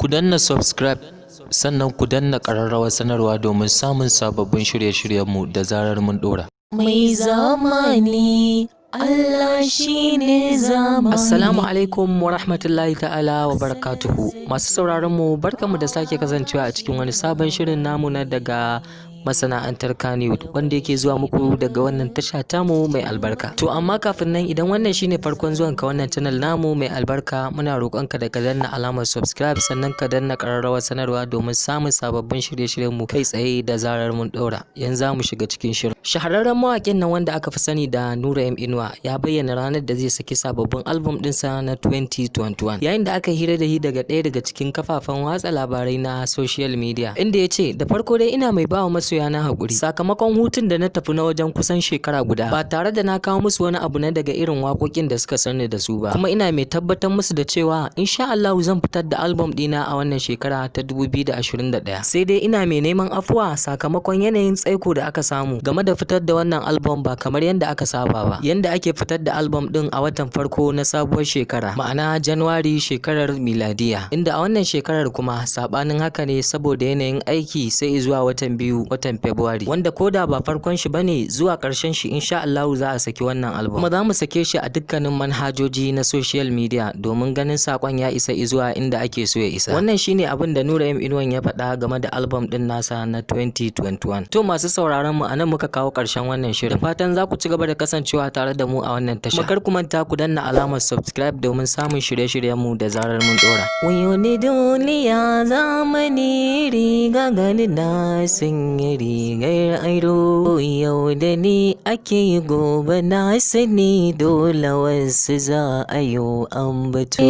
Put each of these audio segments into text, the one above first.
Ku danna subscribe, sannan ku danna ƙararrawar sanarwa domin samun sababbin shirye-shiryenmu da zarar mun ɗora. Mai zamani, Allah shi ne zamani. Assalamu alaikum wa rahmatullahi ta'ala wa barakatuhu. Masu sauraron mu, barkamu da sake kasancewa a cikin wani sabon shirin namu na daga masana'antar Kannywood, wanda yake zuwa muku daga wannan tasha tamu mai albarka. To amma kafin nan, idan wannan shine farkon zuwan ka wannan channel namu mai albarka, muna roƙon ka da ka danna alamar subscribe, sannan ka danna ƙararrawar sanarwa domin samun sababbin shirye-shiryen mu kai tsaye da zarar mun ɗora. Yanzu za mu shiga cikin shirin. Shahararren mawaƙin nan wanda aka fi sani da Nura M Inuwa ya bayyana ranar da zai saki sababbin album ɗinsa na 2021. Yayin da aka hira da shi daga ɗaya daga cikin kafafen watsa labarai na social media, inda ya ce, "Da farko dai ina mai bawa masoya na haƙuri sakamakon hutun da na tafi na wajen kusan shekara guda ba tare da na kawo musu wani abu na daga irin waƙoƙin da suka sani da su ba. Kuma ina mai tabbatar musu da cewa insha Allahu zan fitar da album ɗina a wannan shekara ta 2021. Sai dai ina mai neman afuwa sakamakon yanayin tsaiko da aka samu game da fitar da wannan album ba kamar yadda aka saba ba, yanda ake fitar da album ɗin a watan farko na sabuwar shekara, ma'ana January shekarar miladiya, inda a wannan shekarar kuma sabanin haka ne saboda yanayin aiki, sai zuwa watan biyu, watan February, wanda koda ba farkon shi bane, zuwa karshen shi insha Allahu za a saki wannan album. Kuma za mu sake shi a dukkanin manhajoji na social media domin ganin sakon ya isa zuwa inda ake so ya isa." Wannan shine abin da Nura M Inuwan ya faɗa game da album ɗin nasa na 2021. To masu sauraron mu, anan muka kawo ƙarshen wannan shirin. Da fatan za ku ci gaba da kasancewa tare da mu a wannan tasha. Kuma kar ku manta ku danna alamar subscribe domin samun shirye-shiryen mu da zarar mun ɗora. Wayo ni duniya, zamani riga, gani na sanya rigar aro. Yau da ni ake, gobe na sani dole wasu za a yi ambato.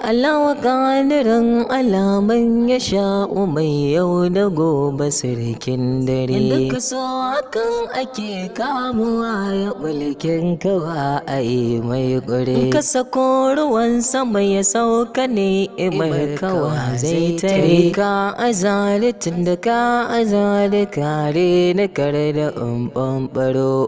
Allah wa ƙadirin alaman ya sha'u, mai yau da gobe, sarkin dare. Duk so hakan ake kamuwa ya mulkin kawa a yi mai ƙure. Ka sako ruwan sama ya sauka ne mai kawa zai tare ka azali, tun da ka azali kare na kare da ɓanɓaro.